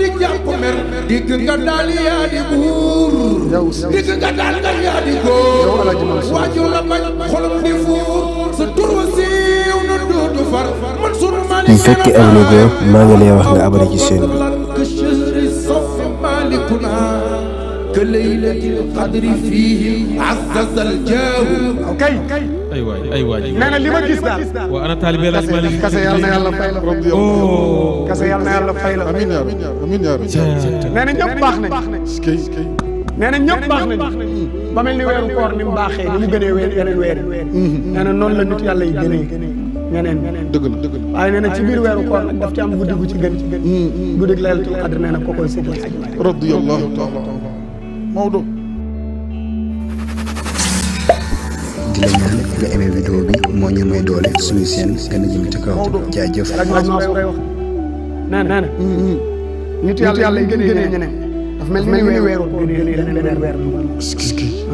di jàpp mer digg nga daal yaa di buur digg nga daal nga yaa di góor waajur la bañ xolam di fuur sa tur wa siiw na dootu far man sunu mali bu fekkee abonné go maa ngi lay wax nga abonné ci chaîne bi que laylatil qadri fihi azza al jaaw okay ay waay nee na li ma gis daal wa ana taalibe la Malick kase yàlla na yàlla fay la kase yàlla na yàlla fay la amiin yaa rabbi nee na ñëpp baax nañ nee na ñëpp baax nañ ba mel ni weeru koor ni mu baaxee ni mu gënee yeneen weer nee na noonu la nit yàlla yi gënee ñeneen dëgg la waaye nee na ci biir weeru koor nag daf ci am guddi gu ci gën guddi gi laylatul qadr nee na ko koy séddale radiyallahu taala Maodo. di la ñaan nga aimé vidéo bi moo ñu may doole suñu chaîne gën a jëm ci kaw jaajëf. nee na nit yàlla yi gënee ñeneen daf mel ni weeru koor gënee yeneen weer noonu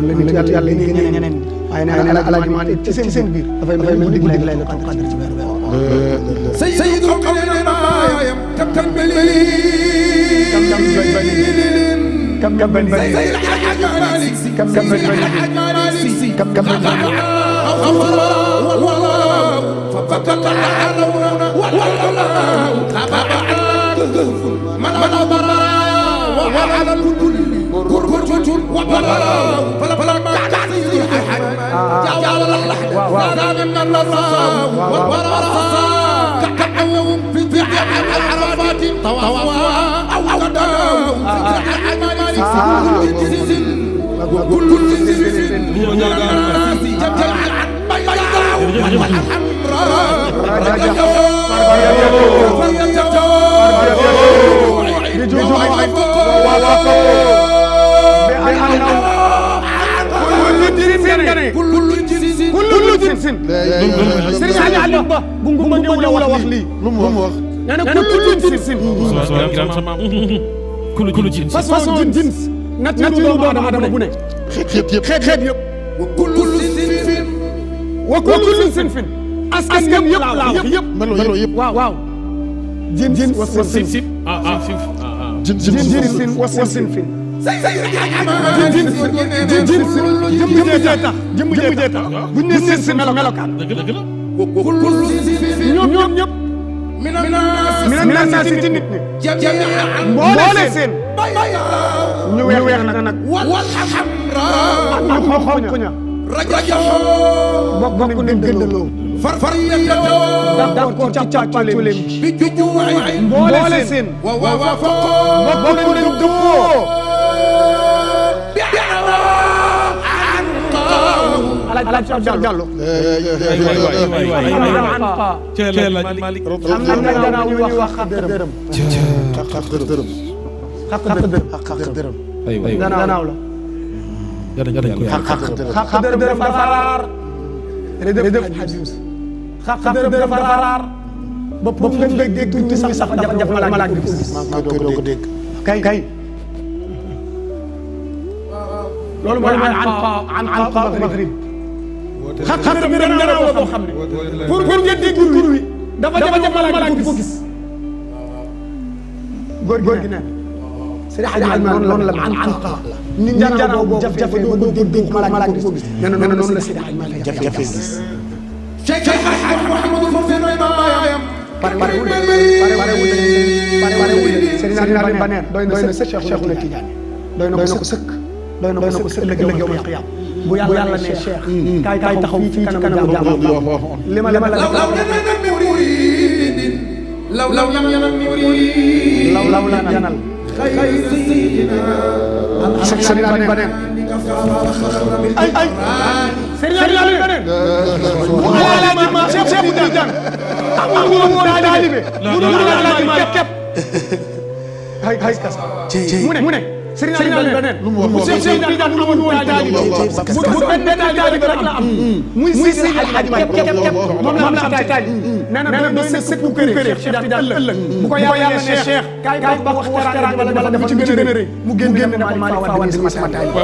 la nit yàlla yi gënee ñeneen waaye nee na Alaaji Maalik ci seen biir dafay mel ni digg laylatul qadr ci weer sayyidul qawmin baayam kam kullu jins façon jins nature doomu aadama bu ne xeet yëpp wa kullu sinfin askan yëpp laa wax yëpp melo yëpp waaw jins wa sinfin jins wa sinfin jëmm jee tax buñ ne sinfin melokaan ñoom ñëpp mina naa si nit ñi mboole seen ñu weex nag ak xonq ña bokk nañ gëndaloo far d'accord ci càcculeem bi mboole seen bokk nañ dëppoo Alaaji Diallo Malick am na gannaaw yu wax xaq dërëm gannaaw la xaq dërëm dafa raar redef hadis xaq dërëm dafa raar ba pour nga dégg tuuti sax jaf malaak bi maa koy doog a dégg kay loolu mooy anqa maghrib xaq dërëm gannaaw la boo xam ne pour nga dégg tur wi dafa jaf malaak bi ko gis góor gi neen Seydi Hadji Malick noonu la anqa nit njaraw boobu jafe ba doo dégg malaak bi ko gis nee na noonu la Seydi Hadji Malick jafe gis Cheikh Mouhamadou Fofé baayam parewul Seydi Hadji Ba neen doy na sëkk Cheikhul Tidiane doy na ko sëkk ëllëg yawmal qiyaama bu yàlla ne Cheikh kaay taxaw fi ci kanam jàmm li ma la law lam yanal murid law la yanal khayr sayyidina Seydi Hadji Ba neen ay Seydi Hadji Ba neen Alaaji Ma Cheikh Tidiane amul taalibe Alaaji Ma képp hay kas mu ne Sëriñ Aliou Ba neen bu Cheikh Tidiane amul woon taalibe bu benn taalibe rek la am muy Seydi Hadji Ma képp moom la am taalibe nee na doy na sëkk kër Cheikh Tidiane ëllëg bu ko yàlla ne Cheikh kaay ba wax teraanga bala dafa ci gën a rëy mu génn ne ma faa wàññi sama taalibe